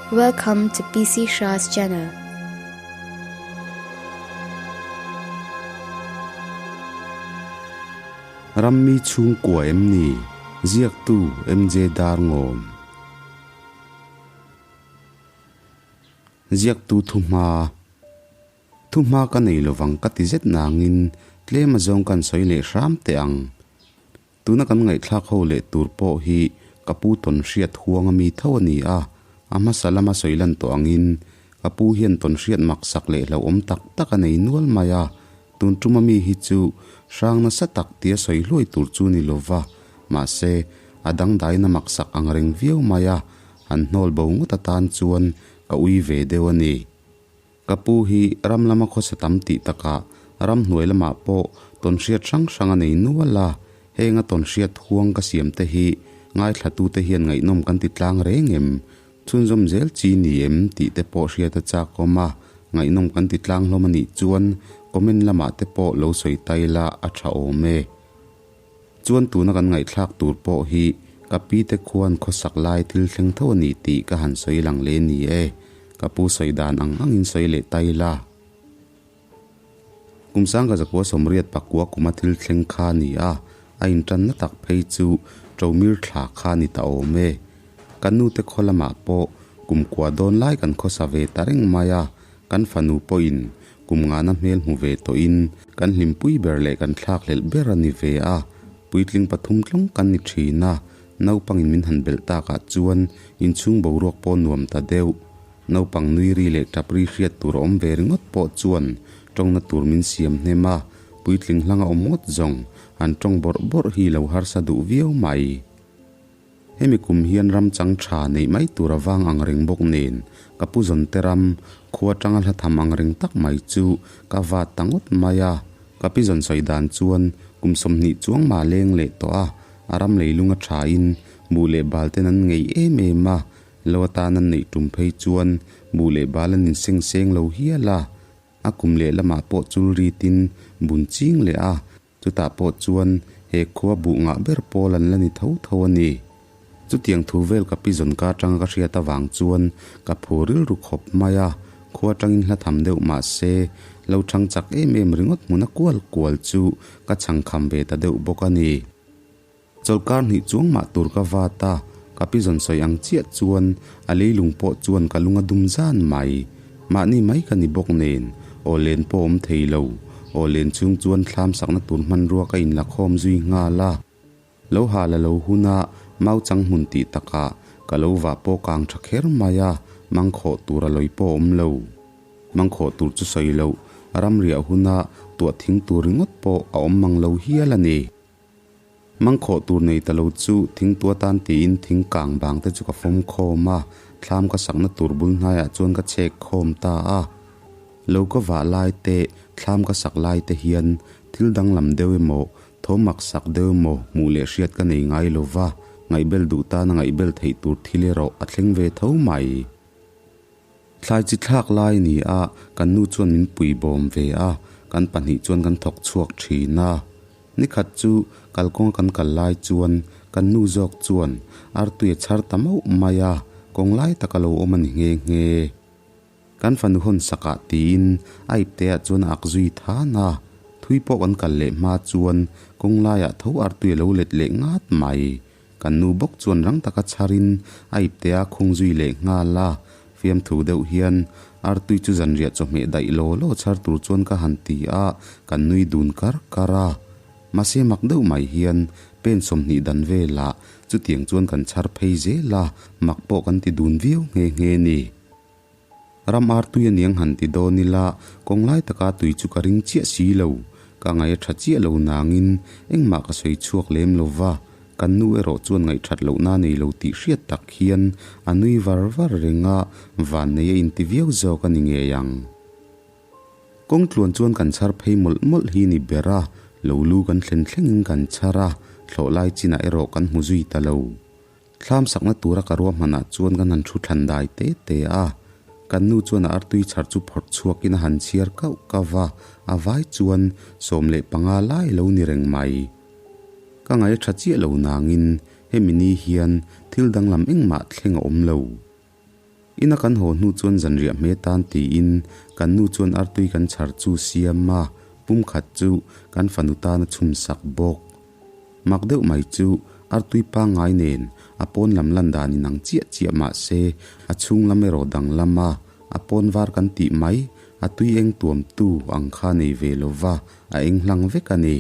Welcome to PC Shah's channel. Rammi chhungkua em ni? Ziaktu MJ Darngawn. Ziaktu thuhma. Thuhma ka nei lovang ka ti zet nangin tlem azawng kan sawi leh hram teh ang. Tuna kan ngaihthlak ho leh tur pawh hi ka pu tawnhriat huang ami tho a ni a, a hmasa lama sawi lan tawh angin ka pu hian tawnhriat maksak leh hlauhawm tak tak a nei nual mai a, tun tum ami hi chu hrang nasa tak tia sawi hluai tur chu ni lova, mahse a dangdaina maksak ang reng viau mai a, han hnawl bo ngawt atan chuan ka ui ve deuh a ni. Ka pu hi ram lama khawsa tam tih takah ramhnuai lamah pawh tawnhriat hrang hrang a nei nual a, heng a tawnhriat huang ka siam te hi ngaithlatute hian ngaihnawm kan ti tlang reng em? Chhunzawm zel chi ni em tih te pawh hriat a chakawm a, ngaihnawm kan ti tlang hlawm a nih chuan comment lamah te pawh lo sawi tai la a tha awm e. Chuan tuna kan ngaihthlak tur pawh hi ka pi te khuan khawsak lai thil thleng tho a ni tih ka han sawi lang leh ni e. Ka pu sawi dan ang angin sawi leh ta ila. Kum sangka zakua sawmriat pakua kuma thil thleng kha a ni a, a intanna tak phei chu Ṭomir thla kha a ni ta awm e. Ka nu te khaw lamah pawh kum kua dawn lai kan khawsa ve ta reng mai a, kan fanu pawhin Kum ngana hmel hmu ve tawhin kan hlimpui ber leh kan thlakhlelh ber a ni ve a, puitling pathum tlawng kan ni thin a, naupangin min han belh takah chuan inchhung boruak pawh nuam ta deuh. Naupang nui ri leh tap ri hriat tur a awm ve ringawt pawh chuan tawngna tur min siam hnem a, puitling hlanga awm ngawt zawng han tawng bawrh bawrh hi lo harsa duh viau mai. Hemi kum hian ram chang tha neih mai tur a vang ang reng bawk nen, ka pu zawnte ram, khua tanga hla tham ang reng tak mai chu ka vat ta ngawt mai a. Ka pi zawn sawi dan chuan kum 20 chuang mah leng leh tawh a, a ram leilung a tha in buh leh bal ten an ngei em em a, lo atan an neih tum phei chuan buh leh bal an inseng seng lo hial a, a kum leh lamah pawh chul ritin bun ching leh a, Chutah pawh chuan he khua buh ngah ber pawl an la ni tho tho a ni. Chutiang thu vel ka pi zawn ka atanga ka hriat avang chuan ka phu rilru khawp mai a, khua atangin hla tham deuh mah se lo chhang chak em em ringawt hmuna kual kual chu ka chhang kham ve ta deuh bawk a ni. Chawlhkar hnih chuang mah tur ka vat a, ka pi zawn sawi ang chiah chuan a leilung pawh chuan ka lung a dum zan mai. Mahni mai ka ni bawk nen, aw len pawh awm thei lo. Aw len chhung chuan thlam sakna tur hmanrua ka inlakhawm zui nghal a. Lo ha la lo huna mau chang hmun tih takah ka lo vah pawh kang tha kher mai a, mangkhawh tur a lawi pawh awm lo. Mangkhawh tur chu sawi loh, ramriah huna tuah thing tur ringawt pawh a awm mang lo hial a ni. Mangkhawh tur nei ta lo chu thingtua tan tiin thing kang bang te chu ka fawm khawm a, thlam ka sakna tur bul hnaiah chuan ka chek khawm ta a. Lo ka vah lai te, thlam ka sak lai te hian thil danglam deuh emaw, thawm mak sak deuh emaw hmuh leh hriat ka nei ngai lo va, ngaihbel duh tana ngaihbel theih tur thil erawh a thleng ve tho mai. Thlai chi thlak lai ni a, kan nu chuan min pui bawm ve a, kan pahnih chuan kan thawk chhuak thin a. Nikhat chu kalkawnga kan kal lai chuan kan nu zawk chuan artui a chhar ta mauh mai a, kawng lai tak a lo awm a ni nghe nghe. Kan fanu hawn sakah tiin a ipte ah chuan a ak zui than a, thui pawh kan kal leh hma chuan kawng laiah tho artui a lo let leh ngat mai. Kan nu bawk chuan rang taka chharin a ipte a khung zui leh nghal a, fiamthu deuh hian artui chu zanriah chawhmeh daih law law chhar tur chuan ka han ti a, kan nui dun kar kar a. Mahse mak deuh mai hian pen 20 dan velah chutiang chuan kan chhar phei zel a, mak pawh kan ti dun viau nghe nghe ni. Ram artui a niang han ti dawn ila, kawng lai taka tui chu ka ring chiah si lo. Ka ngaih a tha chiah lo nangin engmah ka sawi chhuak lem lo va, kan nu erawh chuan ngaihthat lohna nei lo tih hriat tak hian a nui var var reng a, vannei a inti viau zawk a ni ngei ang. Kawng tluan chuan kan chhar phei mawlh mawlh hi ni ber a, lo lu kan thlen thlengin kan chhar a, thlawh lai chinah erawh kan hmu zui ta lo. Thlam sakna tura ka ruahmanah chuan kan han thu thlan dai te te a, kan nu chuan a artui chhar chu phawrh chhuakin a han chhiar kauh kauh va, a vai chuan 15 lai lo ni reng mai. Ka ngaih a tha chiah lo nangin hemi ni hian thil danglam engmah thleng a awm lo. Ina kan haw hnu chuan zanriah hme tan tiin kan nu chuan artui kan chhar chu siam a, pum khat chu kan fanu tan a chhum sak bawk. Mak deuh mai chu artui pangngai nen a pawn lam lan dan inang chiah chiah mah se a chhung lam erawh danglam a, a pawn var kan tih mai a tui eng tuamtu ang kha nei ve lova a eng hlang vek a ni.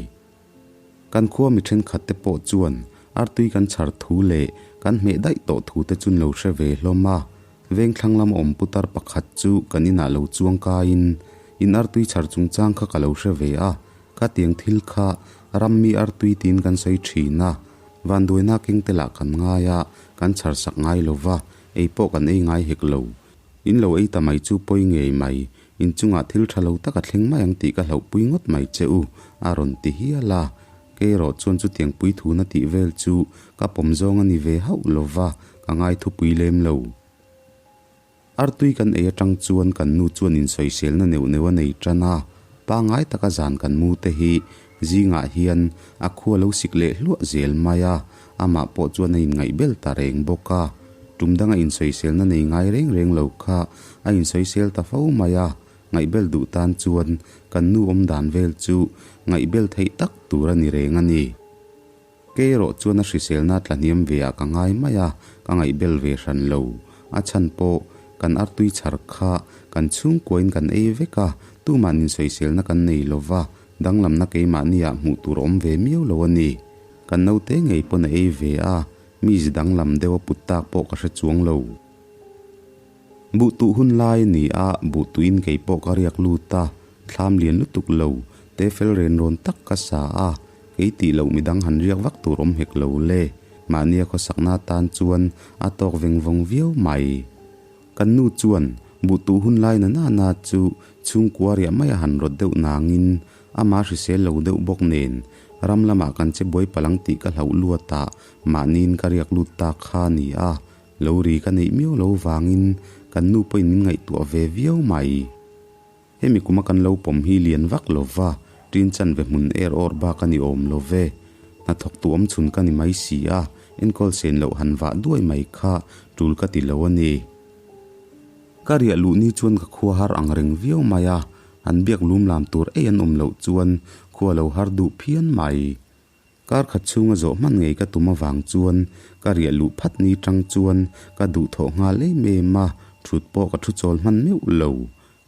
Kan khua mi thenkhat te pawh chuan artui kan chhar thu leh kan hmeh daih tawh thu te chu an lo hre ve hlawm a. Vengthlang lama awm putar pakhat chu kan inah lo chuang kaiin in artui chhar chungchang kha ka lo hre ve a, khatiang thil kha rammi artui tiin kan sawi thin a, vanduaina keng te lah kan ngai a, kan chhar sak ngai lo va, ei pawh kan ei ngai hek lo. In lo ei ta mai chu pawi ngei mai, in chungah thil tha lo tak a thleng mai ang tih ka hlauhpui ngawt mai che u, a rawn ti hial a. Kei erawh chuan chutiang puithuna tih vel chu ka pawm zawng a ni ve hauh lo va, ka ngai thupui lem lo. Artui kan ei atang chuan kan nu chuan insawiselna neuh neuh a nei tan a, pangngai taka zan kan mu te hi zingah hian a khua lo sik leh hluah zel mai a, amah pawh chuan a inngaihbel ta reng bawk a. Tum danga insawiselna nei ngai reng reng lo kha a insawisel ta fo mai a, ngaihbel duh tan chuan kan nu awm dan vel chu ngaihbel theih tak tur a ni reng a ni. Kei erawh chuan a hriselna tla hniam ve ah ka ngai mai a, ka ngaihbel ve hran lo. A chhan pawh kan artui chhar kha kan chhungkuain kan ei vek a, tuman insawiselna kan nei lo va, danglamna keimahni ah hmuh tur a awm ve miau lo a ni. Kan naute ngei pawn a ei ve a, mi zi danglam deuh a put tak pawh ka hre chuang lo. Buh tuh hun lai a ni a, buh tuin kei pawh ka riak lut a, thlam lian lutuk lo, te fel ren rawn tak ka sa a, kei tih loh midang han riak vak tur awm hek lo le, mahnia khawsakna atan chuan a tawk veng vawng viau mai. Kan nu chuan buh tuh hun lai na na na chu chhungkua riah mai a han rawt deuh nangin amah hrisel lo deuh bawk nen ram lamah kan che buai palang tih ka hlauh luat a, mahniin ka riak lut ta kha a ni a, Lo ri ka neih miau lo vangin kan nu pawhin min ngaihtuah ve viau mai. Hemi kuma kan lo pawm hi lian vak lo va, ṭin chan ve hmun er awr bak a ni awm lo ve. Hnathawk tu awm chhun ka ni mai si a, enkawl sen loh han vah duai mai kha ṭul ka ti lo a ni. Ka riah luh ni chuan ka khua har ang reng viau mai a, han biak lum lam tur ei an awm loh chuan khua lo har duh phian mai. Kar khat chhunga zawh hman ngei ka tum avang chuan ka riah luh phat ni tang chuan ka duhthawh nghal em em a, thut pawh ka thu chawl hman meuh lo.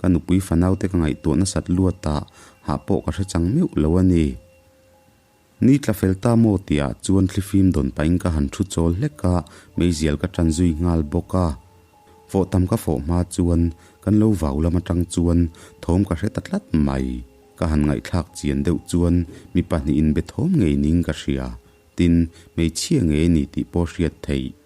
Ka nupui fanaute ka ngaihtuah nasat luat a, hah pawh ka hre chang meuh lo a ni. Ni tla fel ta maw tihah chuan thlifim dawn pahin ka han thu chawl hlek a, meizial ka tan zui nghal bawk a. Fawh tam ka fawh hma chuan kan lo vau lam atang chuan thawm ka hre ta tlat mai. Ka han ngaihthlak chian deuh chuan mi pahnih in be thawm ngei ning ka hria, tin, hmeichhia ngei a ni tih pawh hriat theih.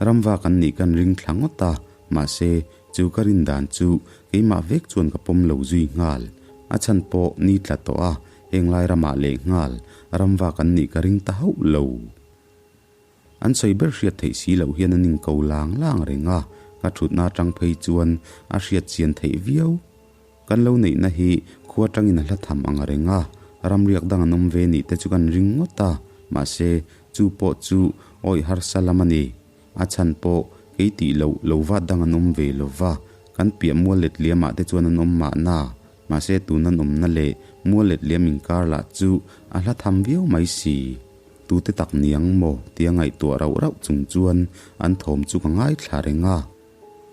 Ramva kan nih kan ring thla ngawt a, mahse, chu ka rin dan chu keimah vek chuan ka pawm lo zui nghal. A chhan pawh ni tla tawh a, heng lai ramah leh nghal ramva kan nih ka ring ta hauh lo. An sawi ber hriat theih si loh hian an inko lang lang reng a, ka thutna atang phei chuan a hriat chian theih viau. Kan lo neihna hi khua tangin a hla tham ang reng a, ramriak dang an awm ve nih te chu kan ring ngawt a, mahse chu pawh chu awih harsa lam a ni. A chhan pawh kei tih loh lo vat dang an awm ve lo va, kan piah mual let liamah te chuan an awm mahna, mahse tun an awmna leh mual let liam inkar lah chu a hla tham viau mai si. Tute tak niang maw tia ngaihtuah rauh rauh chung chuan an thawm chu ka ngaithla reng a.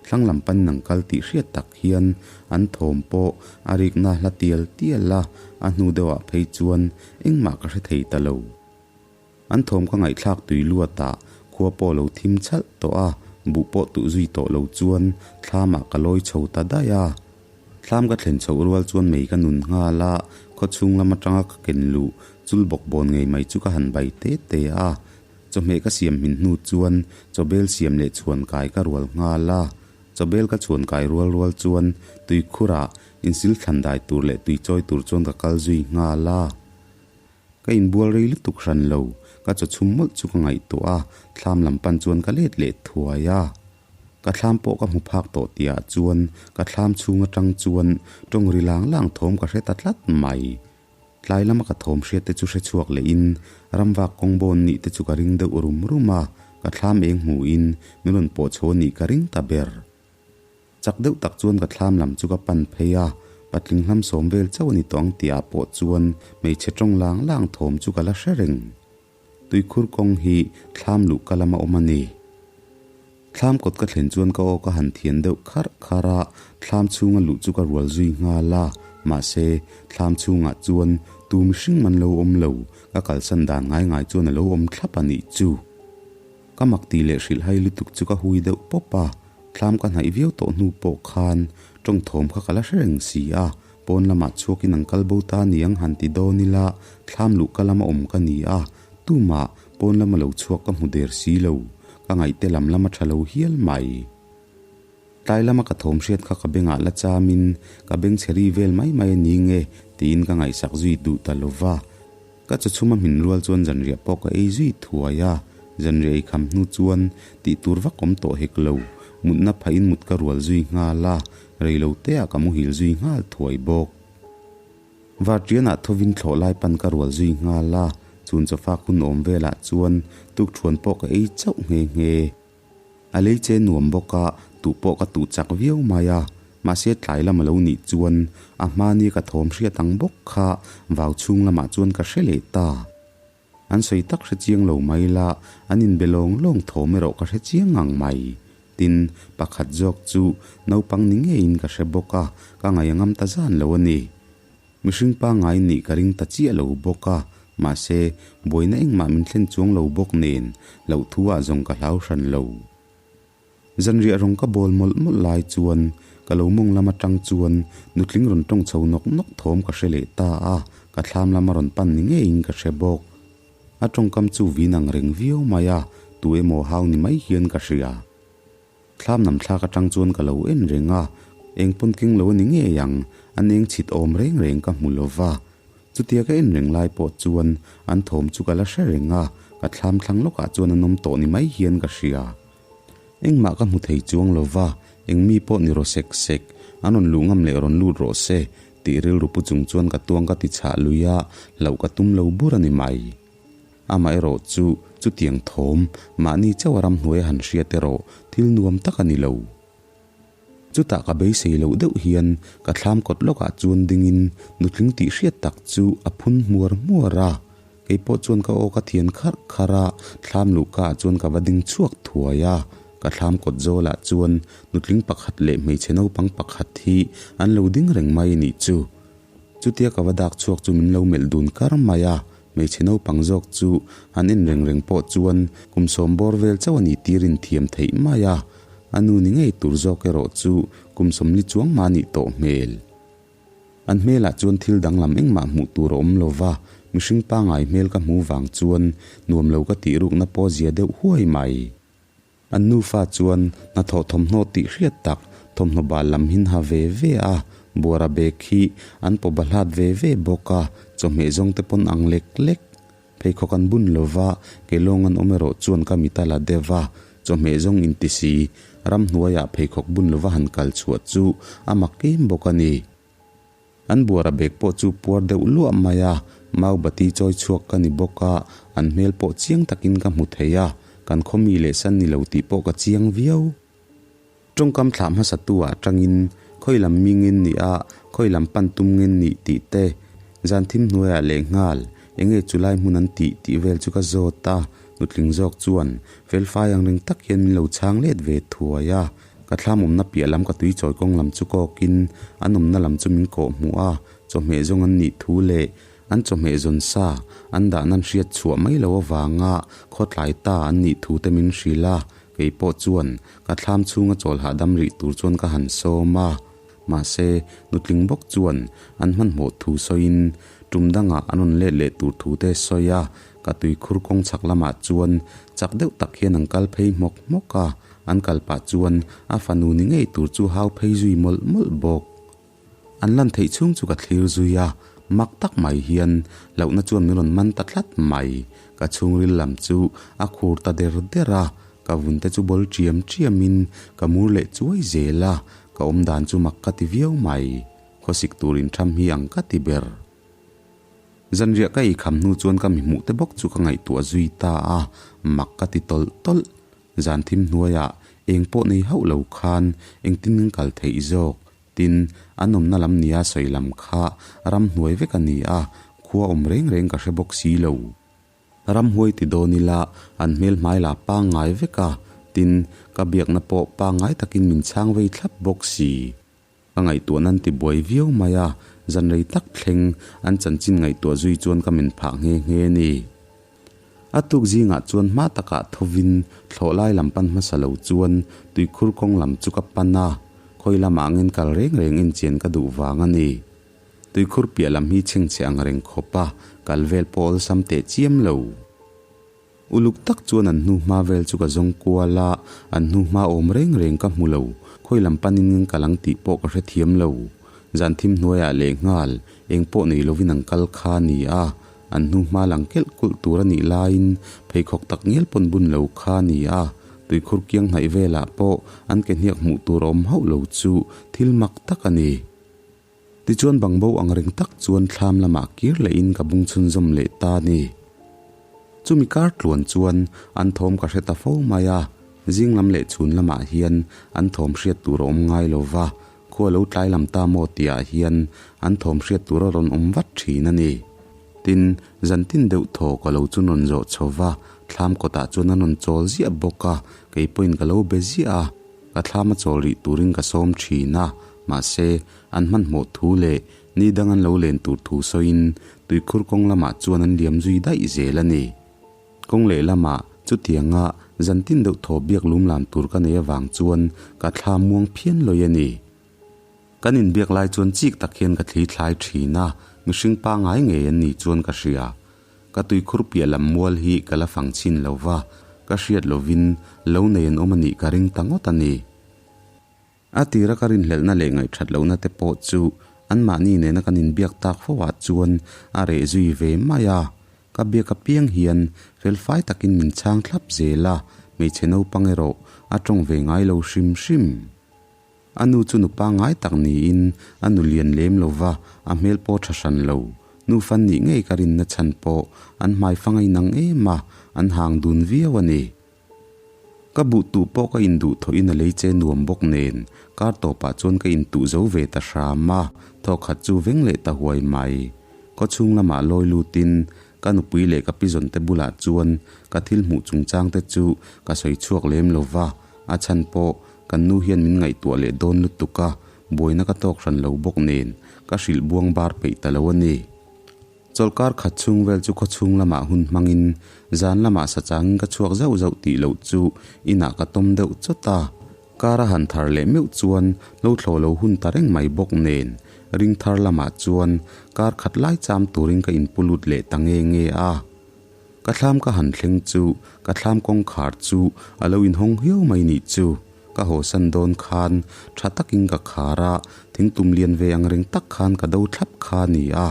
Thlang lam pan nang kal tih hriat tak hian an thawm pawh a rikna hla tial tial a, a hnu deuhah phei chuan engmah ka hre thei ta lo. An thawm ka ngaihthlak tui luatah khua pawh lo thim chhalh tawh a, buh pawh tuh zui tawh lo chuan thlamah ka lawi chho ta daih a. Thlam ka thlen chhoh rual chuan mei ka nun nghal a, khaw chhung lam atanga ka ken luh chul bawk bawn ngei mai chu ka han bai te te a. Chawhmeh ka siam hmin hnu chuan chawbel siam leh chhuan kai ka rual nghal a. Chawbel ka chhuan kai rual rual chuan tuikhurah insil thlan dai tur leh tui chawi tur chuan ka kal zui nghal a. Ka inbual rei lutuk hran lo, ka chaw chhum mawlh chu ka ngaihtuah a, thlam lam pan chuan ka let leh thuai a. Ka thlam pawh ka hmu phak tawh tihah chuan ka thlam chhung atang chuan tawng ri lang lang thawm ka hre ta tlat mai. Tlai lama ka thawm hriat te chu hre chhuak lehin ramvak kawng bawn nih te chu ka ring deuh rum rum a, ka thlam eng hmuhin min rawn pawh chho a nih ka ring ta ber. Chak deuh tak chuan ka thlam lam chu ka pan phei a, patling hlam sawm vel chauh a ni tawh ang tihah pawh chuan hmeichhe tawng lang lang thawm chu ka la hre reng. Tuikhur kawng hi thlam luh ka lama awm a ni. Thlam kawt ka thlen chuan ka aw ka han thian deuh kharh kharh a, thlam chhunga luh chu ka rual zui nghal a, mahse, thlam chhungah chuan tu mihring man lo awm lo, ka kalsan dan ngai ngai chuan a lo awm thlap a nih chu. Ka mak tih leh hrilh hai lutuk chu ka hui deuh pawp a, thlam ka hnaih viau tawh hnu pawh khan tawng thawm kha ka la hre reng si a, pawn lamah chhuakin an kal bo ta niang han ti dawn ila, thlam luh ka lama awm ka ni a, tumah pawn lama lo chhuak ka hmu der si lo, ka ngaihte lam lama tha lo hial mai. Tlai lama ka thawm hriat kha ka bengah la chamin ka beng chhe ri vel mai mai a ni nge tiin ka ngaihsak zui duh ta lo va. Ka chawchhum a hmin rual chuan zanriah pawh ka ei zui thuai a, zanriah ei kham hnu chuan tih tur vak awm tawh hek lo, mutna phahin mut ka rual zui nghal a, rei lo teah ka muhil zui nghal thuai bawk. Varṭianah thovin thlawh lai pan ka rual zui nghal a, chun chawfak hun awm velah chuan tukṭhuan pawh ka ei chauh nghe nghe. A lei che nuam bawk a, tuh pawh ka tuh chak viau mai a, mahse tlai lam a lo nih chuan a hmani ka thawm hriat ang bawk kha vau chhung lamah chuan ka hre leh ta. An sawi tak hre chiang lo mai la, an inbe lawng lawng thawm erawh ka hre chiang ngang mai. Tin, pakhat zawk chu naupang ni ngeiin ka hre bawk a, ka ngaih a ngam ta zan lo a ni. Mihring pangngai nih ka ring ta chiah lo bawk a, mahse, buaina engmah min thlen chuang lo bawk nen, loh thu ah zawng ka hlau hran lo. Zanriah rawng ka bawl mawlh mawlh lai chuan, ka lo mawng lam atang chuan nutling rawn tawng chho nawk nawk thawm ka hre leh ta a, ka thlam lama rawn pan ni ngeiin ka hre bawk. A tawngkam chu vin ang reng viau mai a, tu emaw hau ni mai hian ka hria. Thlam nam thlak atang chuan ka lo en reng a, eng pawn keng lo a ni ngei ang, an eng chhit awm reng reng ka hmu lo va. Chutia ka en reng lai pawh chuan an thawm chu ka la hre reng a, ka thlam thlang lawkah chuan an awm tawh ni mai hian ka hria. Engmah ka hmu thei chuang lo va, eng mi pawh ni raw sek sek, an rawn luh ngam leh rawn lut rawh se, tih rilru pu chung chuan ka tuang ka ti chhah lui a, hlauh ka tum lo bur a ni mai. Amaherawh chu, chutiang thawm, mahni chauh a ramhnuai a han hriat erawh thil nuam tak a ni lo. Chutah ka beisei loh deuh hian ka thlam kawt lawkah chuan dingin nutling tih hriat tak chu a phun hmuar hmuar a. Kei pawh chuan ka aw ka thian kharh kharh a, thlam luhkaah chuan ka va ding chhuak thuai a. Ka thlam kawt zawlah chuan nutling pakhat leh hmeichhe naupang pakhat hi an lo ding reng mai nih chu. Chutia ka va dak chhuak chu min lo melh dun kar mai a, hmeichhe naupang zawk chu an en reng reng pawh chuan kum sawm bawr vel chauh a ni tir in thiam theih mai a, a nu ni ngei tur zawk erawh chu kum sawmli chuang mah a nih tawh hmel. An hmelah chuan thil danglam engmah hmuh tur a awm lo va, mihring pangai hmel ka hmu vang chuan nuam lo ka tih rukna pawh zia deuh huai mai. An nufa chuan hnathawh thawmhnaw tih hriat tak thawmhnaw bal lam hin ha ve ve a, buara bag hi an paw bahlat ve ve bawk a, chawhmeh zawng te pawn ang lek lek. Pheikhawk an bun lo va, kelawng an awm erawh chuan ka mit a la deuh a, chawhmeh zawng inti si, ramhnuaiah pheikhawk bun lova han kal chhuah chu a mak em bawk a ni. An buara bag pawh chu puar deuh luah mai a, mau bati chawi chhuak ka ni bawk a, an hmel pawh chiang takin ka hmu thei a, kan khaw mi leh san ni lo tih pawh ka chiang viau. Tawngkam thlah hmasa tu ah tangin khawi lam mi ngen nih a, khawi lam pan tum ngen nih tih te, zan thim hnuaiah leh nghal, enge chu lai hmun an tih tih vel chu ka zawt a, nutling zawk chuan felfai ang reng tak hian min lo chhang let ve thuai a. Ka thlam awmna piah lam ka tui chawi kawng lam chu kawkin an awmna lam chu min kawh hmuh a, chawhmeh zawng an nih thu leh an chawhmeh zawn sa an dah nan hriat chhuah mai lo avanga khawtlai ta an nih thu te min hrilh a, kei pawh chuan ka thlam chhunga chawl hahdam rih tur chuan ka han sawm a. Mahse, nutling bawk chuan an hmanhmawh thu sawiin tum dangah an rawn let leh tur thu te sawi a, ka tuikhur kawng chhak lamah chuan chak deuh tak hian an kal phei hmawk hmawk a. An kal pah chuan a fanu ni ngei tur chu hau phei zui mawlh mawlh bawk. An lan theih chhung chu ka thlir zui a, mak tak mai hian hlauhna chuan min rawn man ta tlat mai. Ka chhungril lam chu a khur ta der der a, ka vun te chu bawl ṭiam ṭiamin ka mur leh chuai zel a, ka awmdan chu mak ka ti viau mai. Khawsik tur inṭham hi ang ka ti ber. Zanriah ka eikham hnu chuan ka mi hmuh te bawk chu ka ngaihtuah zui ta a, mak ka ti tawlh tawlh. Zan thim hnuaiah Eng pawh nei hauh lo khan engtin an kal theih zawk? Tin, an awmna lam nia sawi lam kha ramhnuai vek a ni a, khua awm reng reng ka hre bawk si lo. Ramhuai ti dawn ila an hmel hmai lah pangngai vek a, tin, ka biakna pawh pangngai takin min chhang vei thlap bawk si. Ka ngaihtuah nan ti buai viau mai a, zan rei tak thleng an chanchin ngaihtuah zui chuan ka min phah nghe nghe a ni. A tuk zingah chuan hma takah thovin thlawh lai lam pan hmasa lo chuan tuikhur kawng lam chu ka pan a, khawi lamah ngen kal reng reng enchian ka duh vang a ni. Tuikhur piah lam hi chhengchhe ang reng khawp a, kal vel pawh awlsam teh chiam lo. Uluk tak chuan an hnu hma vel chu ka zawng kual a, an hnu hma awm reng reng ka hmu lo, khawi lam panin ngen kal ang tih pawh ka hrethiam lo. Zan thim hnuaiah lehnghal eng pawh nei lovin an kal kha a ni a, an hnu hma lang kelh kulh tur a nih laiin pheikhawk tak ngial pawn bun lo kha a ni a, tuikhur kiang hnaih velah pawh an ke hniak hmuh tur a awm hauh lo chu thil mak tak a ni. Tichuan bangbo ang reng tak chuan thlam lamah kir lehin ka bung chhunzawm leh ta a ni. Chumi kar tluan chuan an thawm ka hre ta fo mai a, zing lam leh chhun lamah hian an thawm hriat tur a awm ngai lo va, khua lo tlai lam ta maw tihah hian an thawm hriat tur a rawn awm vat thin a ni. Tin, zan tin deuh thaw ka lo chu rawn zawh chho va, thlam kawtah chuan an rawn chawl ziah bawk a, kei pawhin ka lo be ziah a, ka thlam a chawl rih turin ka sawm thin a, mahse, an hmanhmawh thu leh ni dang an lo len tur thu sawiin tuikhur kawng lamah chuan an liam zui daih zel a ni. Kawng leh lamah chutianga zan tin deuh thaw biak lum lam tur ka nei avang chuan ka thla muang phian lawi a ni. Kan inbiak lai chuan chik tak hian ka thli thlai thin a, mihring pangngai ngei an nih chuan ka hria. Ka tuikhur piah lam mual hi ka la fang chhin lo va, ka hriat lovin lo nei an awm a nih ka ring ta ngawt a ni. A tira ka rinhlelhna leh ngaihthat lohna te pawh chu anmahni nena kan inbiak tak fo ah chuan a reh zui ve mai a. Ka biak apiang hian felfai takin min chhang thlap zel a, hmeichhe naupang erawh a tawng ve ngai lo hrim hrim. A nu chu nu pangngai tak niin a nu lian lem lo va, a hmel pawh tha hran lo. Nu fan nih ngei ka rinna chhan pawh an hmaifang a inang em a, an hang dun viau a ni. Ka buh tuh pawh ka induh thawhin a lei che nuam bawk nen, kar tawpah chuan ka intuh zo ve ta hram a, thawkhat chu veng leh ta huai mai. Khawchhung lamah lawi lutin ka nupui leh ka pizawn te bulah chuan ka thil hmuh chungchang te chu ka sawi chhuak lem lo va, a chhan pawh kan nu hian min ngaihtuah leh dawn lutuk a, buaina ka tawk hran lo bawk nen ka hrilh buang bar peih ta lo a ni. Chawlhkar khat chhung vel chu khawchhung lamah hun hmangin zan lamah sachangin ka chhuak zauh zauh tih loh chu inah ka tawm deuh chawt a. Kar a han thar leh meuh chuan lo thlawh lo hun ta reng mai bawk nen ring thar lamah chuan kar khat lai cham turin ka inpu lut leh ta nge nge a. Ka thlam ka han thleng chu ka thlam kawngkhar chu a lo inhawng hiau mai nih chu. Ka hawsan dawn khan tha takin ka khar a, thingtum lian ve ang reng tak khan ka do thlap kha a ni a.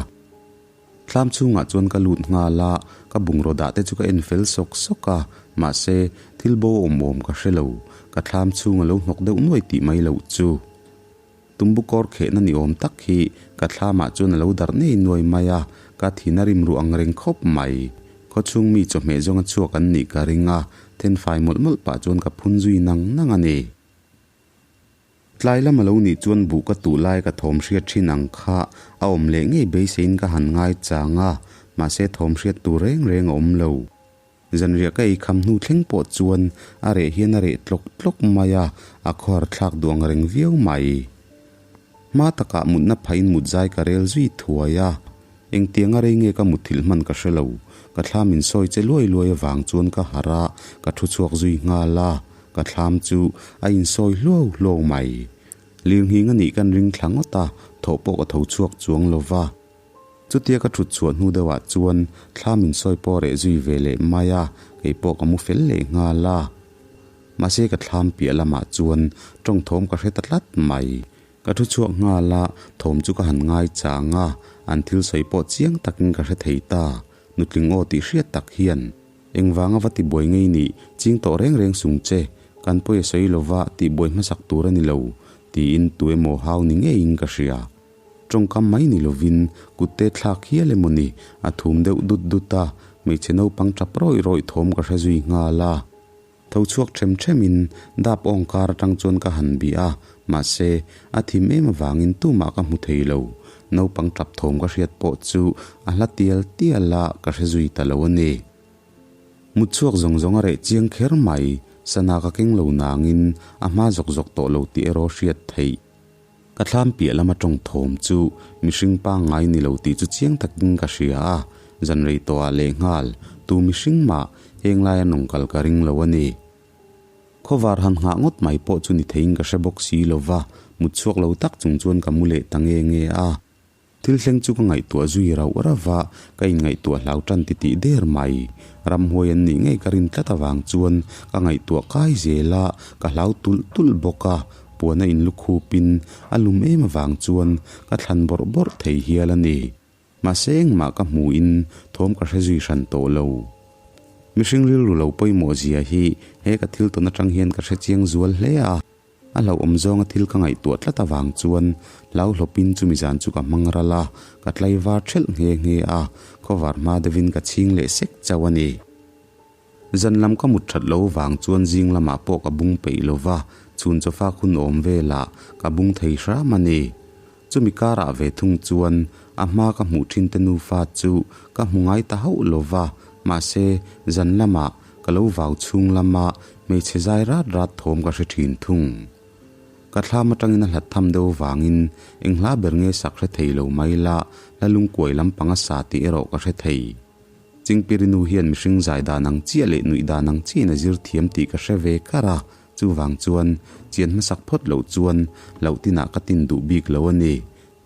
Thlam chhungah chuan ka lut nghal a, ka bungraw dah te chu ka en fel sawk sawk a, mahse thil bo awm awm ka hre lo, ka thlam chhung a lo hnawk deuh nuai tih mai loh chu. Tumbu kawr khehna ni awm tak hi ka thlamah chuan a lo darh nei nuai mai a, ka thin a rim ruh ang reng khawp mai. Khawchhung mi chawhmeh zawnga chhuak an nih ka ring a, thenfai mawlh mawlh pah chuan ka phun zui nang nang a ni. Tlai lam a lo nih chuan buh ka tuh lai ka thawm hriat thin ang kha a awm leh ngei beiseiin ka han ngai chang a, mahse thawm hriat tur reng reng a awm lo. Zanriah ka ei kham hnu thleng pawh chuan a reh hian a reh tlawk tlawk mai a, a khawhar thlak duh ang reng viau mai. Hma takah mutna phahin mut zai ka rel zui thuai a, engtianga rei nge ka mutthilh hman ka hre lo, ka thlam insawi che luai luai avang chuan ka harh a, ka thu chhuak zui nghal a. Ka thlam chu a insawi hluau hluau mai. Lirnghing a nih kan ring thla ngawt a, thawh pawh ka tho chhuak chuang lo va. Chutia ka thut chhuah hnu deuhah chuan thlam insawi pawh a reh zui ve leh mai a, kei pawh ka mu fel leh nghal a. Mahse ka thlam piah lamah chuan tawng thawm ka hre ta tlat mai. Ka thu chhuak nghal a, thawm chu ka han ngai chang a, an thil sawi pawh chiang takin ka hre thei ta. Nutling aw tih hriat tak hian. Engvanga va tibuai ngei nih ching tawh reng reng sung che, kan pawi a sawi lova tihbuai hmasak tur a ni lo, tiin tu emaw hau ni ngeiin ka hria. Tawngkam mai ni lovin kutte thlak hial emaw ni, a thum deuh dut dut a, hmeichhe naupang tap rawih rawih thawm ka hre zui nghal a. Tho chhuak ṭhem ṭhemin dap awng kar aṭang chuan ka han bih a, mahse, a thim em avangin tumah ka hmu thei lo. Naupang ṭap thawm ka hriat pawh chu a hla tial tial a, ka hre zui ta lo a ni. Mut chhuak zawng zawng a reh chiang kher mai, sana ka keng lo nangin a hma zawk zawk tawh lo tih erawh hriat theih. Ka thlam piah lama tawng thawm chu mihring pangngai ni lo tih chu chiang takin ka hria a, zan rei tawhah lehnghal tu mihring mah heng laia nawng kal ka ring lo a ni. Khawvar han nghah ngawt mai pawh chu ni theiin ka hre bawk si lo va, mut chhuak lo tak chung chuan ka mu leh ta nge nge a. Thil thleng chu ka ngaihtuah zui rauh rauh a, ka inngaihtuah hlau tan titih der mai. Ramhuai an nih ngei ka rin tlat avang chuan ka ngaihtuah kai zel a, ka hlau tulh tulh bawk a, puan a inlukhupin a lum em avang chuan ka thlan bawrh bawrh thei hial a ni. Mahse engmah ka hmuhin thawm ka hre zui hran tawh lo. Mihring rilru lo pawimawh zia hi he ka thil tawn atang hian ka hre chiang zual hle a. A hlauhawm zawnga thil ka ngaihtuah tlat avang chuan hlauhlawpin chumi zan chu ka hmang ral a, ka tlaivar thelh nghe nghe a, khawvar hma deuhin ka chhing leh sek chauh a ni. Zan lam ka mut that lo vang chuan zing lamah pawh ka bung peih lo va, chhun chawfak hun awm velah ka bung thei hram a ni. Chumi karah ve thung chuan a hma ka hmuh thin te nufa chu ka hmu ngai ta hauh lo va, mahse zan lamah ka lo vau chhung lama hmeichhe zai rat rat thawm ka hre thin thung. Ka thlam atangin a hlat tham deuh vangin eng hla ber nge sak hre thei lo mai la, hla lungkuai lampang a sa tih erawh ka hre thei. Chingpirinu hian mihring zai dan ang chiah leh nuih dan ang chiahin a zir thiam tih ka hre ve kar a, Chuvang chuan, chian hmasak phawt loh chuan hlauh tinah ka tin duh bik lo a ni.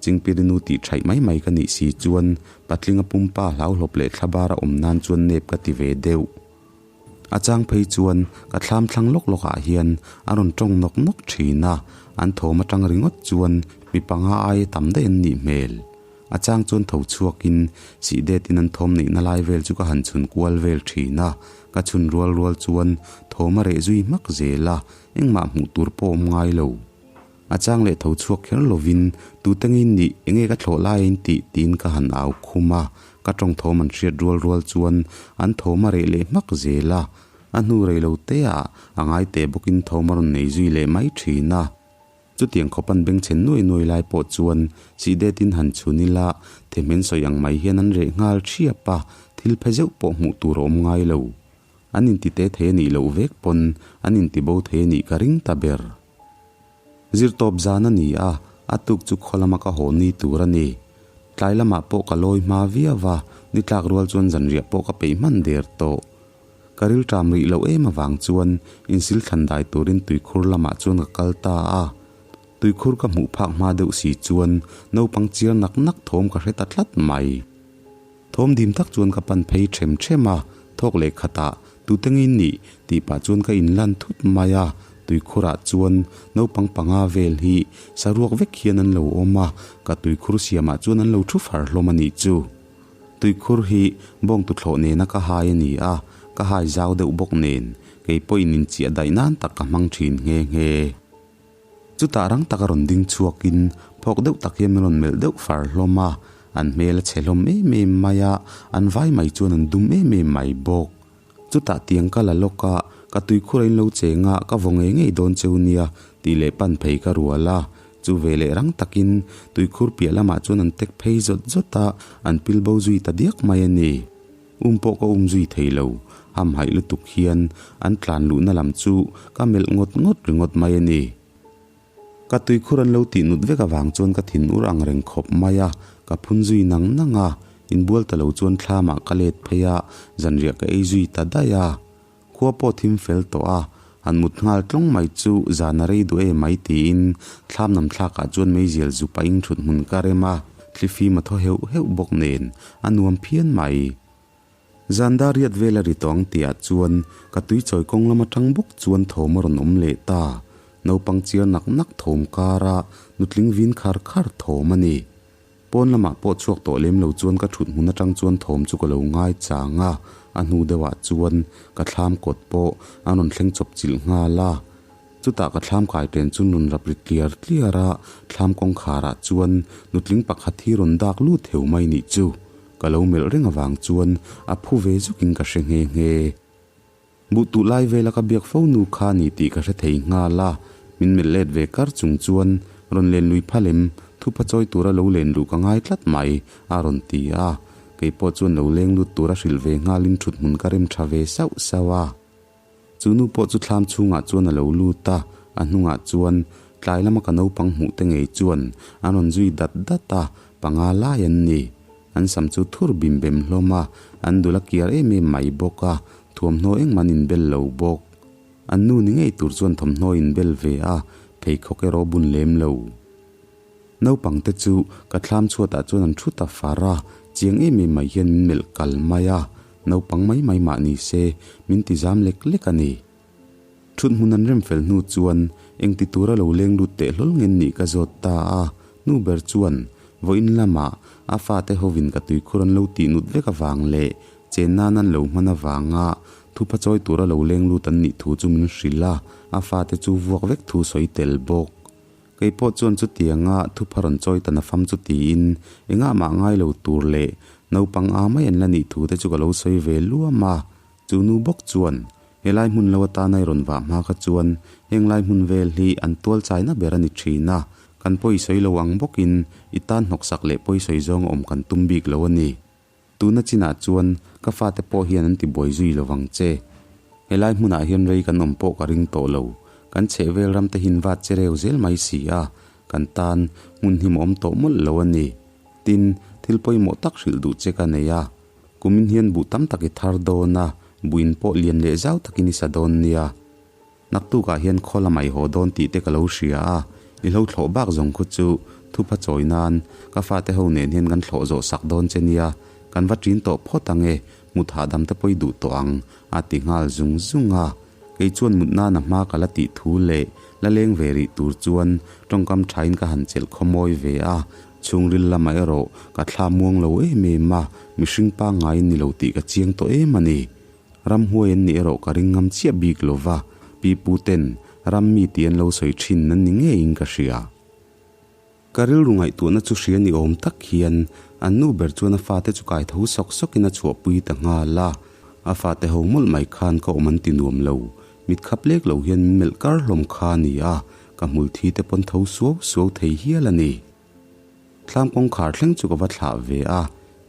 Chingpirinu tih thaih mai mai ka nih si chuan patlinga pumpa hlauhlawp leh thlabar a awm nan chuan nep ka ti ve deuh. A chang phei chuan ka thlam thlang lawk lawkah hian a rawn tawng nawk nawk thin a, an thawm atang ringawt chuan mi panga aia tam daih an nih hmel. A chang chuan tho chhuakin sih detin an thawm neihna lai vel chu ka han chhun kual vel thin a, ka chhun rual rual chuan thawm a reh zui hmak zel a, engmah hmuh tur pawh awm ngai lo. A chang leh tho chhuak kher lovin tute ngei nih enge ka thlawh lai a intih tiin ka han au khum a, ka tawng thawm an hriat rual rual chuan an thawm a reh leh hmak zel a, a hnu rei lo te ah a ngai teh bawkin thawm a rawn nei zui leh mai thin a. Chutiang khawp an bengchhen nuai nuai lai pawh chuan sihdetin han chhun ila thehmen sawi ang mai hian an reh nghal thiap a, thil phe zeuh pawh hmuh tur a awm ngai lo. An inti te thei a nih loh vek pawn an inti bo thei a nih ka ring ta ber. Zirtawp zan a ni a, a tuk chu khaw lama ka haw ni tur a ni. Tlai lamah pawh ka lawi hma viau a, ni tlak rual chuan zanriah pawh ka peih hman der tawh. Ka rilṭam rih loh em avang chuan insil thlan dai turin tuikhur lamah chuan ka kal ta a. Tuikhur ka hmuh phak hma deuh si chuan naupang chiar nak nak thawm ka hre ta tlat mai. Thawm dim tak chuan ka pan phei ṭhem ṭhem a, thawk leh khatah tute ngei nih tih pah chuan ka inlan thut mai a. Tuikhurah chuan naupang panga vel hi saruak vek hian an lo awm a, ka tuikhur siamah chuan an lo thu far hlawm a nih chu. Tuikhur hi bawng tuthlawh nena ka hai a ni a, ka hai zau deuh bawk nen, kei pawhin inchiah daih nan tak ka hmang thin nghe nghe. Chutah rang taka rawn ding chhuakin phawk deuh tak hian min rawn melh deuh far hlawm a, an hmel a chhe hlawm em em mai a, an vai mai chuan an dum em em mai bawk. Chutah tiang ka la lawk a, ka tuikhur a in lo cheng a, ka vaw ngei ngei dawn cheu nia, tih leh pan phei ka rual a. Chu ve leh rang takin tuikhur piah lamah chuan an tek phei zawt zawt a, an pil bo zui ta diak mai a ni. Um pawh ka um zui thei lo, hamhaih lutuk hian an tlan luhna lam chu ka melh ngawt ngawt ringawt mai a ni. Ka tuikhur an lo tih nut vek avang chuan ka thin ur ang reng khawp mai a, ka phun zui nang nang a, inbual ta lo chuan thlamah ka let phei a, zanriah ka ei zui ta daih a. Khua pawh thim fel tawh a, han mut nghal tlawng mai chu zan a rei duh em mai tiin thlam nam thlakah chuan meizial zu paing thut hmun ka rem a, thlifim a thaw heuh heuh bawk nen a nuam phian mai. Zan dar riat vel a ri tawh ang tihah chuan ka tui chawi kawng lam atang bawk chuan thawm a rawn awm leh ta. Naupang chiar nak nak thawm kara nutling vin khar khar thawm a ni. Pawn lamah pawh chhuak tawh lem lo chuan ka thut hmun atang chuan thawm chu ka lo ngai chang a, a hnu deuhah chuan ka thlam kawt pawh an rawn thleng chawp chilh nghal a. Chutah ka thlam kai pen chu nun rap ri tliar tliar a, thlam kawngkharah chuan nutling pakhat hi rawn dak lut theu mai nih chu. Ka lo melh reng avang chuan a phu ve zukin ka hre nghe nghe. Buh tuh lai vela ka biak fo nu kha ni tih ka hre thei nghal a, min melh let ve kar chung chuan rawn len lui phal em, thupa chawi tura lo len luh ka ngai tlat mai, a rawn ti a. Kei pawh chuan lo leng lut tura hrilh ve nghalin thut hmun ka rem tha ve sauh sauh a. Chu nu pawh chu thlam chhungah chuan a lo lut a, a hnungah chuan tlai lama ka naupang hmuh te ngei chuan an rawn zui dat dat a, panga lai an ni. An sam chu thur bim bem hlawm a, an dul a kiar em em mai bawk a, thuamhnaw engmah an inbel lo bawk. An nu ni ngei tur chuan thawmhnaw a inbel ve a, pheikhawk erawh a bun lem lo. Naupang te chu ka thlam chhuatah chuan an thu ta far a, chiang em em mai hian min melh kal mai a, naupang mai mai mah ni se min ti zam lek lek a ni. Thut hmun an rem fel hnu chuan eng ti tura lo leng lut teh hlawl ngen nih ka zawt ta a, nu ber chuan vawiin lamah a fate hovin ka tuikhur an lo tih nut vek avang leh chen nan an lo hman avanga thupa chawi tura lo leng lut an nih thu chu min hrilh a, a fate chu vuak vek thu sawi tel bawk. Kei pawh chuan chutianga thupha rawn chawi ta nafam chu tiin engah mah ngai lo tur leh naupang a mai an la nih thu te chu ka lo sawi ve luam a. Chu nu bawk chuan helai hmun lo atana i rawn vah hma kha chuan heng lai hmun vel hi an tual chaina ber a ni thin a, kan pawi sawi lo ang bawkin i tan hnawksak leh pawi sawi zawng a awm kan tum bik lo a ni. Tuna chinah chuan ka fate pawh hian an ti buai zui lo vang che. Helai hmunah hian rei kan awm pawh ka ring tawh lo. Kan chhehvel ram te hin vat che reu zel mai si a, kan tan hmun him awm tawh mawlh lo a ni. Tin, thil pawimawh tak hrilh duh che ka nei a. Kumin hian buh tam tak i thar dawn a, buh in pawh lian leh zau takin i sa dawn nia. Naktukah hian khaw lamah i haw dawn tih te ka lo hria a, i hlo thlawh bak zawng khu chu thupha chawi nan ka fate ho nen hian kan thlawh zawh sak dawn che nia, kan va ṭin tawh phawt ang e, mut hahdam te pawh i duh tawh ang, a ti nghal zung zung a. Kei chuan mut nana hma ka la tih thu leh la leng ve rih tur chuan ṭawngkam ṭhain ka han chelh khawmawi ve a, chhungril lamah erawh ka thla muang lo em em a, mihring pangngaiin ni lo tih ka chiang tawh em a ni. Ramhuai an nih erawh ka ring ngam chiah bik lo va, pi pu ten ram mi tih an lo sawi thin an ni ngeiin ka hria. Ka rilru ngaihtuahna chu hria ni awm tak hian an nu ber chuan a fate chu kai tho sawk sawkin a chhuahpui ta nghal a, a fate ho mawlh mai khan ka awm an ti nuam lo, mit khap lek lo hian min melh kar hlawm kha a ni a, ka hmul thi te pawn tho suau suau thei hial a ni. Thlam kawngkhar thleng chu ka va thlah ve a,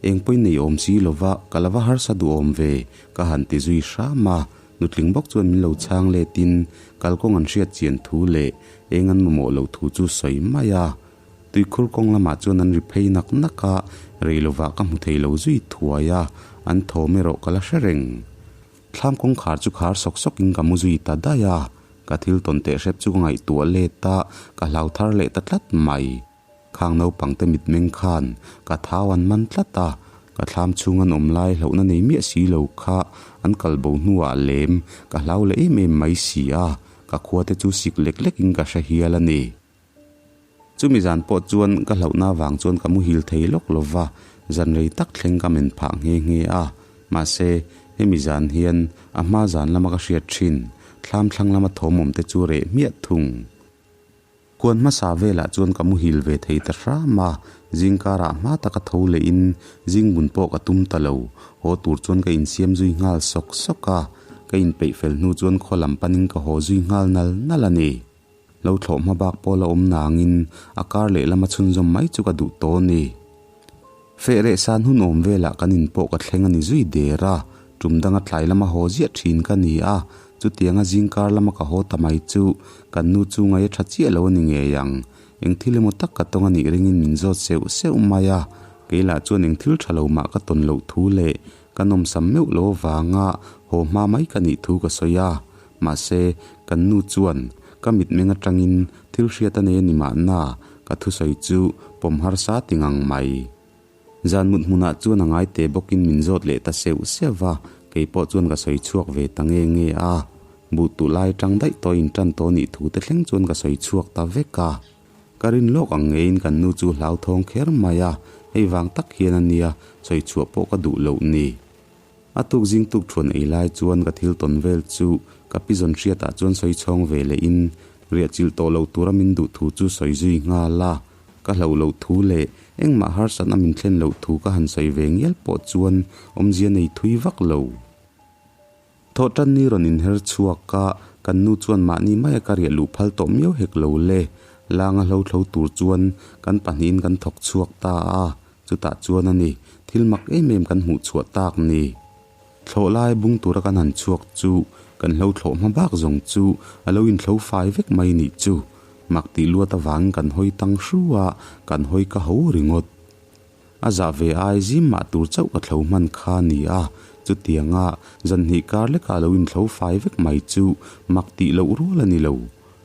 eng pawhin nei awm si lova ka la va harsa duhawm ve ka han ti zui hram a, nutling bawk chuan min lo chhang letin kalkawng an hriat chian thu leh eng an mamawh loh thu chu sawi mai a. Tuikhur kawng lamah chuan an ri phei nak nak a, rei lovah ka hmu thei lo zui thuai a, an thawm erawh ka la hre reng. Thlam kawngkhar chu khar sawk sawkin ka mu zui ta daih a, ka thil tawn teh hrep chu ka ngaihtuah let a, ka hlau thar leh ta tlat mai. Khang naupangte mitmeng khan ka thau an man tlat a, ka thlam chhung an awm lai hlauhna nei miah si lo kha an kal bo hnuah lem ka hlau leh em em mai si a, ka khua te chu sik lek lekin ka hre hial a ni. Chumi zan pawh chuan ka hlauhna avang chuan ka muhil thei lawk lo va, zan rei tak thleng ka men phah nghe nghe a. Mahse, hemi zan hian a hma zan lama ka hriat thin, thlam thlang lama thawmawm te chu reh hmiah thung. Kuan hmasa velah chuan ka muhil ve thei ta hram a, zingkarah hma taka tho lehin zingbun pawh ka tum ta lo, haw tur chuan ka insiam zui nghal sawk sawk a, ka inpeih fel hnu chuan khaw lam panin ka haw zui nghal nal nal a ni. Lo thlawh hma bak pawh la awm nangin a kar lehlam a chhunzawm mai chu ka duh tawh a ni. Feh reh san hun awm velah kan in pawh ka thleng a ni zui der a, tum danga tlai lama haw ziah thin ka ni a, chutianga zingkar lama ka haw ta mai chu kan nu chu ngaih a tha chiah lo a ni ngei ang. Eng thil emaw tak ka tawng a nih ringin min zawt seuh seuh mai a, kei lah chuan eng thil tha lo mah ka tawn loh thu leh ka nawmsam meuh lo avanga haw hma mai ka nih thu ka sawi a, mahse kan nu chuan ka mitmeng atangin thil hriat a nei a ni mahna ka thusawi chu pawm harsa ti ngang mai. Zan mut hmunah chuan a ngai te bawkin min zawt leh ta seuh seuh va, kei pawh chuan ka sawi chhuak ve ta nge nge a. Buh tuh lai atang daih tawh in tan tawh nih thu te thleng chuan ka sawi chhuak ta vek a. Ka rin lawk ang ngeiin kan nu chu hlauthawng kher mai a, hei vang tak hian a nia sawi chhuah pawh ka duh loh ni. A tuk zing tuk thuan ei lai chuan ka thil tawn vel chu ka pi zawn hriatah chuan sawi chhawng ve leh in riah chilh tawh loh tura min duh thu chu sawi zui nghal a. Ka hlauh loh thu leh engmah harsatna min thlen loh thu ka han sawi ve ngial pawh chuan awmzia nei thui vak lo. Thawhṭanni rawn inher chhuak a, kan nu chuan mahni maia ka riah luh phal tawh miau hek lo le. Langa hlo thlo tur chuan kan pahnihin kan thawk chhuak ta a, chutah chuan a ni, thil mak em em kan hmuh chhuah tak ni. Thlawh lai bung tura kan han chhuak chu kan hlo thlawh hma bak zawng chu a lo inthlo fai vek mai nih chu. Mak tih luat avangin kan hawi tang hru a, kan hawi ka ho ringawt. A zah ve ai zim mah tur chauh ka thlo hman kha ni a, chutianga zan hnih kar lekah lo inthlo fai vek mai chu mak tih loh rual a ni lo.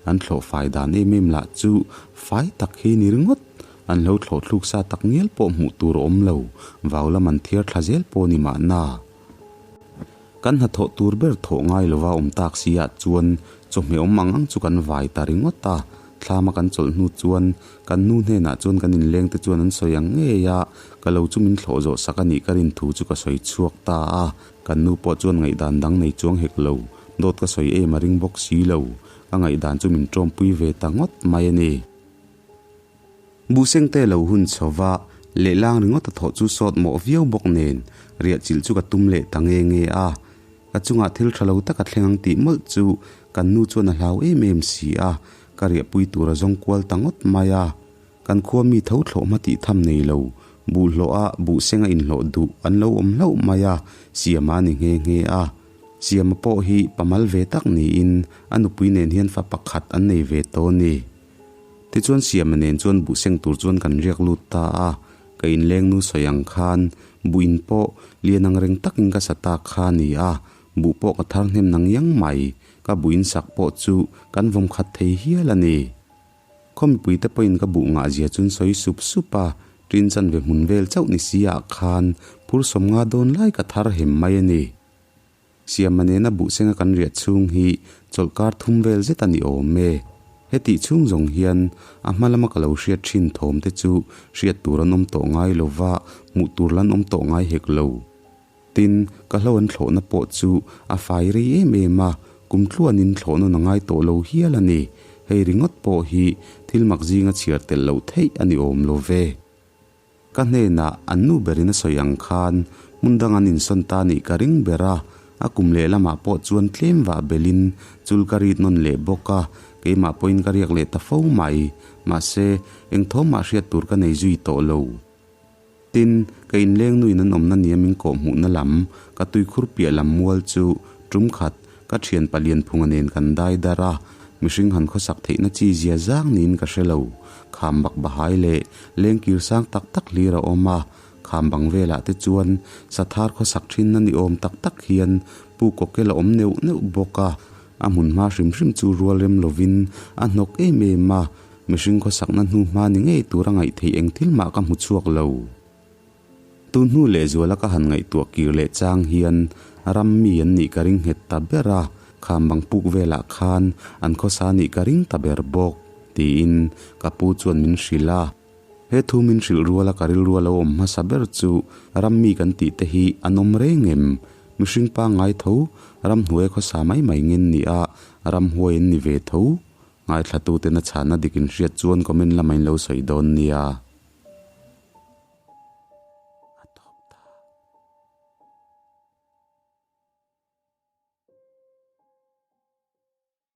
An thlawh fai dan em em lah chu fai tak hi ni ringawt, an hlo thlawh thluk sa tak ngial pawh hmuh tur a awm lo, vau lam an thiar thla zel pawh ni mahna. Kan hnathawh tur ber thawh ngai lova awm tak si ah chuan chawhmeh awm ang ang chu kan vai ta ringawt a, thlama kan chawlh hnu chuan kan nu hnenah chuan kan inleng te chuan an sawi ang ngei a, ka lo chu min thlawh zawh sak a nih ka rin thu chu ka sawi chhuak ta a, kan nu pawh chuan ngaihdan dang nei chuang hek lo, dawt ka sawi em a ring bawk si lo, ka ngaihdan chu min tawmpui ve ta ngawt mai a ni. Buhsengte lo hun chho va, lehlang ringawt a thawh chu sawt mawh viau bawk nen, riah chilh chu ka tum leh ta nge nge a. Ka chungah thil tha lo tak a thleng ang tih mawlh chu kan nu chuan a hlau em em si a, ka riahpui tur a zawng kual ta ngawt mai a. Kan khua mi tho thlawh hma tih tham nei lo, buhhlawh a buhseng a inhlawh duh an lo awm hlauh mai a, Siama a ni nghe nghe a. Siama pawh hi pamal ve tak niin a nupui nen hian fa pakhat an nei ve tawh a ni. Tichuan Siama nen chuan buh seng tur chuan kan riak lut ta a, ka inleng nu sawi ang khan buh in pawh lian ang reng takin ka sa ta kha a ni a, buh pawh ka thar hnem nang iang mai, ka buh in sak pawh chu kan vawm khat thei hial a ni. Khaw mipuite pawhin ka buh ngah zia chuan sawi sup sup a, ṭin chanve hmun vel chauh ni si ah khan phur sawmnga dawn lai ka thar hem mai a ni. Siama nena buhsenga kan riah chhung hi chawlhkar thum vel zet a ni awm e. Hetih chhung zawng hian a hma lama ka lo hriat thin thawm te chu hriat tur an awm tawh ngai lo va, hmuh tur lan awm tawh ngai hek lo. Tin, ka hlo an thlawhna pawh chu a fai rei em em a, kum tluanin thlawh nawn a ngai tawh lo hial a ni. Hei ringawt pawh hi thil mak zinga chhiar telh loh theih a ni awm lo ve. Ka hnenah an nu berin a sawi ang khan hmun dang an insawn ta nih ka ring ber a, a kum leh lamah pawh chuan tlem vah belin chul ka rit nawn leh bawk a, keimah pawhin ka riak leh ta fo mai. Mahse, eng thawmah hriat tur ka nei zui tawh lo. Tin, ka inleng nuin an awmna nia min kawh hmuhna lam, ka tuikhur piah lam mual chu tum khat ka thian palian phunga nen kan dai dar a, mihring han khawsak theihna chi zia zang niin ka hre lo. Kham bak bahai leh lengkir sang tak tak hlir a awm a, kham bang velah te chuan sathar khawsak thinna ni awm tak tak hian pu kawkel a awm neuh neuh bawk a, a hmun hma hrim hrim chu rual rem lovin a hnawk em em a, Mihring khawsakna hnu hma ni ngei tura ngaih theih eng thil mah ka hmu chhuak lo. Tun hnu lehzuala ka han ngaihtuah kir leh chang hian ram mi an nih ka ring nghet ta ber a, kham bang puk velah khan an khawsa nih ka ring ta ber bawk, tiin ka pu chuan min hrilh a. He thu min hrilh ruala ka rilru a lo awm hmasa ber chu ram mi kan tih te hi an awm reng em? Mihring pangngai tho, ramhnuai khawsa mai mai ngen ni a, ramhuai an ni ve tho. Ngaithlatuten a chhanna dik in hriat chuan comment lamah in lo sawi dawn nia.